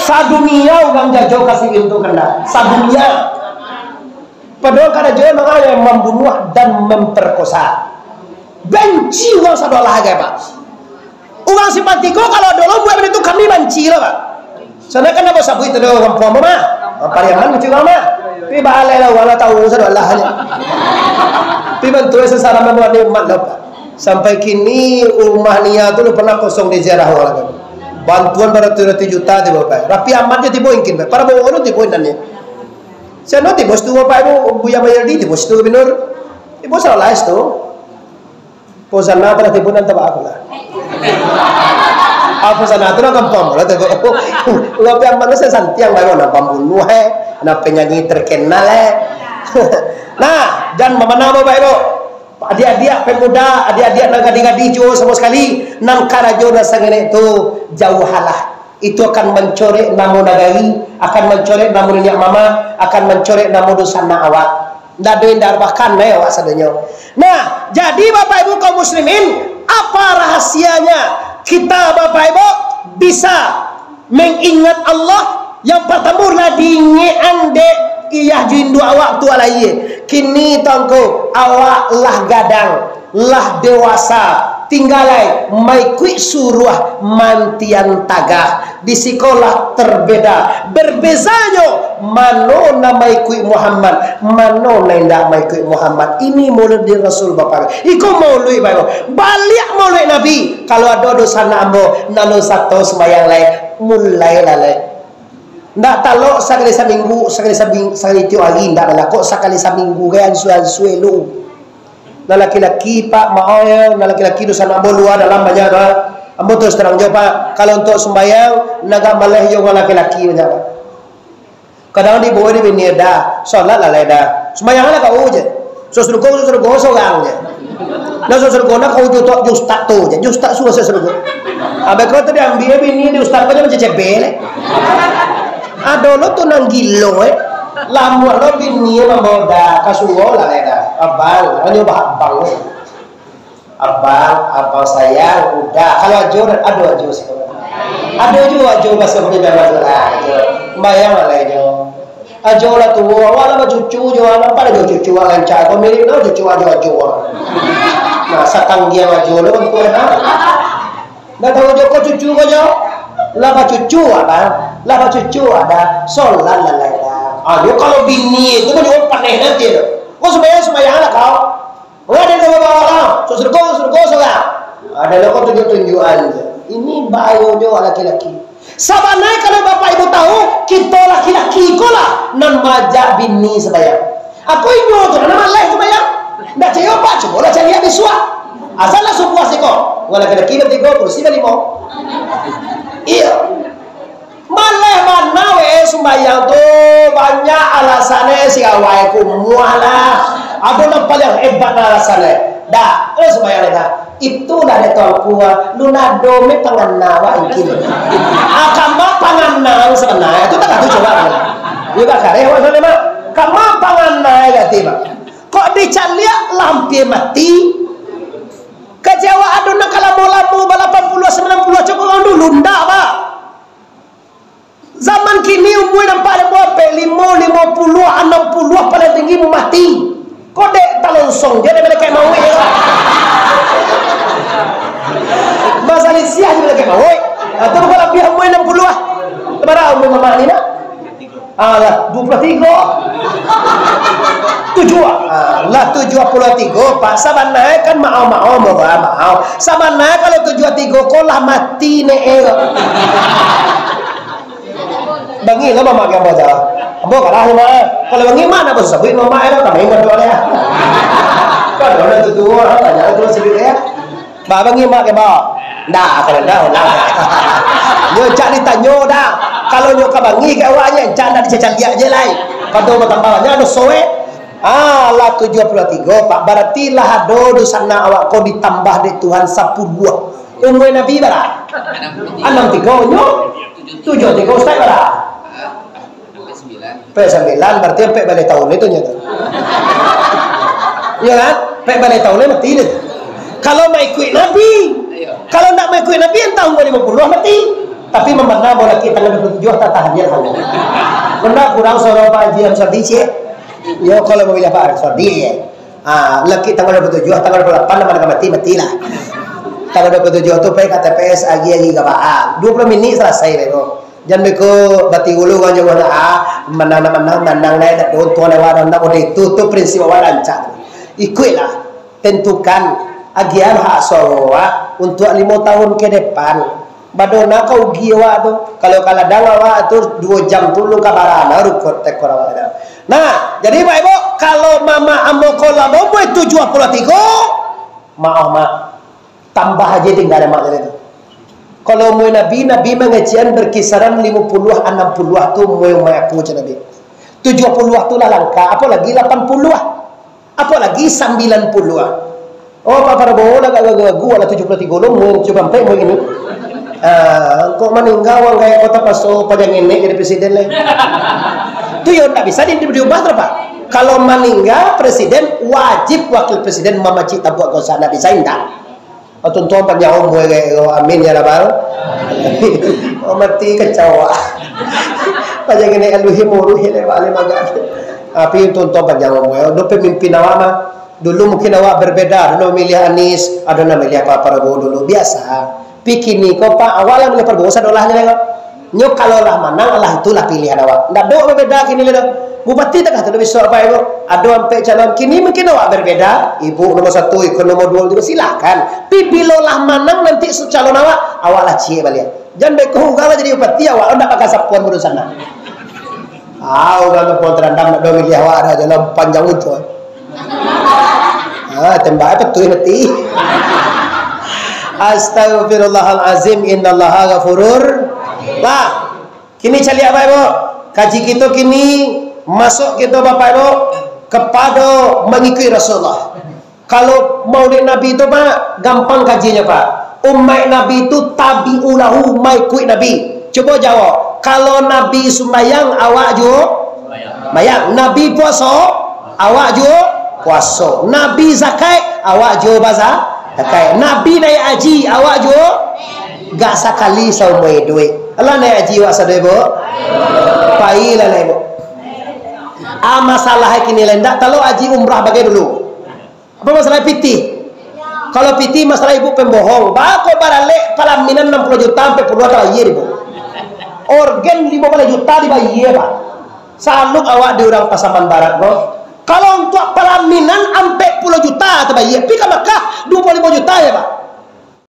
Sadunia urang jajo ka si In tu kena. Sadunia. Padahal karajo emang ayo mambunuah dan mamparkosa. Banci urang sadolah agai, Pak. Urang simpati ko kalau dulu buat baitu kami banci lo, Pak. Sana kan abo sabuik tu urang kampuang mah. Pariaman kecil mah. Tapi baalai lah, urang lah tahu sadolah ni. Tapi bantuan sesama membuat nikmat lo, Pak. Sampai kini rumah Nia tu lah pernah kosong di ziarah urang lagi. Bantuan baratus-ratus juta tibo, Pak. Raffi Ahmad je tibo ingkin, Pak. Para bawa tu tibo indan ni. Siapa tibo situ, Bapak Ibu, Buya Mayaldi tibo situ, Binur. Tibo salah situ. Pozana pada tibo nan tabak aku lah. Ah, Pozana tu nak kampung lah tibo. Lebih aman saya santiang baru nak pembunuh eh, nak penyanyi terkenal eh. Nah, dan mana Bapak Ibu? Adiak-adiak pemuda, adiak-adiak nan gadih-gadih juo samo sakali, nan karajo nan sangenek tu, jauahanlah. Itu akan mancorek namo nagari, akan mancorek namo niniak mamak, akan mancorek namo dunsanak awak. Ndak ado indak bahkan eh, awak sadonyo. Nah, jadi Bapak Ibu kaum muslimin, apa rahasianya kita Bapak Ibu bisa mengingat Allah? Yang partamo lah diingekan dek iyah jo induak awak tu alai. Kini tongko awak lah gadang, lah dewasa, tinggalai maikuik suruah mantian tagah. Di sikolah terbeda, berbezanyo mano nan maikuik Muhammad, mano nan indak maikuik Muhammad. Ini maulid di Rasul Bapak. Iko maulid baru. Baliak maulid Nabi. Kalau ado dosa nak ambo, nalo sato sembayang lai. Mulai lah lai. Ndak talok sakali saminggu, sakali saming-, sakali tiok hari, ndak lah. Kok sakali saminggu, gaya ansue-ansue lu. Nah, laki-laki, Pak, maaf ya, nah, laki-laki dosa nak ambo lua dalam banyak, Pak. Ambo terus terang jo, Pak. Kalau untuk sembayang, nah, agak maleh jo urang laki-laki banyak, Pak. Kadang dibawa di bini dah, salat lah lai dah. Sembahyang lah kau je. So surga, so surga, sorang je. Nah, so surga nak kau je tu, ustaz tu je. Ustaz suruh saya surga. Abang kau tadi ambil bini di ustaz kau je macam cebel eh. Ado lo tu nang gilo eh. Lama lo bini mambawa dah, ka surga lah lai dah. Abang, hanya bah abang eh. Abang, abang sayang, udah. Kalau ajo, aduh ajo sih. Aduh ajo, ajo bahasa Bali biar masuk lah. Ajo. Bayang lah ajo. Ajo lah tu, awak lah bacucu jo, nampak ajo cucu awak rancak. Kau mirip lah cucu ajo-ajo. Nah, satanggiang ajo lo untuk nah. Tahu jo ko cucu ko jo. Lah bacucu ada, lah bacucu ada, solat lah lah. Ah, yo kalau bini itu mah juga paneh nanti tu. Kau sembahyang-sembahyang lah kau. Wah, ada dua bawa lah. So surga, surga, surga. Ada lo kau tunjuk-tunjukan je. Ini bayo jo laki-laki. Sabananyo kalau bapak ibu tahu, kita laki-laki ko lah nan majak bini sembahyang. Aku inyo tu nan maleh sembahyang. Ndak cayo pak, cubolah caliak bisuak. Asal lah subuah siko. Wah, laki-laki batigo, kursi balimo. Iyo. Maleh bana we sumbayang tu, banyak alasannyo si awai kumuah lah. Ado nan paliang hebat lah alasannyo. Dak, eh sumbayang dah. Itulah dek tuanku, ah, lunado me pangana wak ingkin. Ah, kama pangana sabananyo tu tak tahu coba. Yo gak kareh wak sabananyo mah. Kama pangana gati mah. Kok dicaliak lampir mati? Kajawa ado nak kalamo-lamo balapan puluah, sambilan puluah, cukup urang dulu ndak, Pak. Zaman kini umua nampak limo, limo, limo puluah, anam puluah paling tinggi mati. Kok dek talonsong je dek malaikat mauik je. Basalisiah je malaikat mauik. Atau bukan labiah umua anam puluah. Bara umua mamak ni nak? Alah, dua puluh tiga. Tujuh. Alah, tujuh puluh tiga, Pak. Sabananyo kan maaf-maaf, maaf-maaf. Sabananyo kalau tujuh tiga ko lah mati ne, eh. Bangih lah mamak ke ambo tu. Ambo kalah ni, Mak. Kalau bangih, Mak, nak sabuik mamak, eh, kami ingat doa dia. Kalau dah tu tua, tanya tu sabuik dia. Ba, bangih, Mak, ke ba? Ndak, kalau ndak, ulang. Nyo cak ditanyo dah. Kalau nyo ka bangih ke awaknyo, cak ndak dicacaliak je lai. Pado batambah banyak doso, eh. Ah, lah tujuah puluah tigo, Pak. Barati lah ado dunsanak awak ko ditambah dek Tuhan sapuluah. Umua Nabi bara? Anam tigo, nyo? Tujuah tigo, Ustaz bara? Ampek sambilan, barati ampek baleh taun itu nyo tu. Iyo kan? Ampek baleh taun lai mati deh. Kalau maikuik Nabi, kalau ndak maikuik Nabi, antah umua limo puluah mati. Tapi mambana ambo laki tanggal dua puluh tujuah, tatahan je lah. Bana kurang suaro Pak Haji Ansor di ciek. Yo, kalau mamiliah Pak Ansor di, yo. Ah, laki tanggal dua puluh tujuah, tanggal dua puluh lapan, nama nak mati, matilah. Tanggal dua puluh tujuah tu pai ka T P S, agi-agi gabaa. Dua puluh minik salasai beko. Jan beko batigo lu urang jauah lah, ah, manang nak manang, manang naiak dak untuang lewat, ndak boleh. Tu, tu prinsip awak rancak. Ikuiklah, tentukan agiahan hak suaro awak untuak limo tahun ke depan. Badona ka ugi awak tu. Kalau ka ladang awak tu duo jam tu lu ka bara, nah, rukot tekor awak tu. Nah, jadi Bapak Ibu, kalau mamak ambo ko lah baumua tujuah puluah tigo, maoh, Mak. Tambah aja tingga dek Mak tadi tu. Kalau umua Nabi, Nabi mangecekan berkisaran limo puluah, anam puluah tu umua umaik aku, cak Nabi. Tujuah puluah tu lah langka, apolagi lapan puluah. Apolagi sambilan puluah. Oh, Pak Prabowo lah agak gagu-gagu, lah tujuah puluah tigo lo, umua tujuah puluah ampek umua kini. Ah, kok maningga urang kayak kota paso pajang nenek jadi presiden leh. Tu yo ndak bisa di-, diubah tu, Pak. Kalau maningga presiden, wajib wakil presiden mamacik tabuak, kok sa ndak bisa indak. Oh, tuntuang panjang umua, amin ya rabbal. Oh, mati kacau. Pajang nenek aluhi muruh ya, lewat lima gak. Tapi tuntuang panjang umua. Dope mimpin awak mah. Dulu mungkin awak berbeda, ado nan mamiliah Anies, ado nan mamiliah Pak Prabowo dulu, biasa. Pi kini ko, Pak, awak lah mamiliah Prabowo sadolahnyo lai ko. Nyo kalau lah manang, lah itulah pilihan awak. Ndak ado babeda kini lai doh. Bupati takah tu bisuak, Pak, Ibu. Ado ampek calon, kini mungkin awak berbeda. Ibu nomor satu, iko nomor dua, tiga, silakan. Pi bilo lah manang nanti calon awak, awak lah ciek baliak. Jan beko urang lah jadi bupati, awak ndak bakal sapuan burusan lah. Ah, urang tu pun terandam, nak dua miliar awak dah jalan panjang utuh. Ah, tembak apa tu mati. Astagfirullahalazim, innallaha ghafurur. Lah, kini caliak baik, Bu. Kaji kita kini masuk kita, Bapak Ibu, kepada mengikuti Rasulullah. Kalau Maulid Nabi tu, Pak, gampang kajinyo, Pak. Umaik Nabi tu tabi'u lahu, maikuik Nabi. Cubo jawab, kalau Nabi sumbayang, awak juo sumbayang. Nabi puaso, awak juo puaso. Nabi zakat, awak juo baza-, zakat. Nabi naiak haji, awak juo gak sakali saumua iduik. Alah naiak haji awak sadoi, Bu? Pailah lai, Bu. Ah, masalah kini lai, ndak talok haji umrah bagai dulu. Apa masalah pitih? Kalau piti masalah ibu pembohong, bako baralek palaminan enam puluh juta ampek puluah tabayia, ibu. Orgen limo baleh juta dibayia, Pak. Salut awak di urang Pasaman Barat ko. Kalau untuak palaminan ampek puluah juta tabayia, pi ka Makkah duo puluah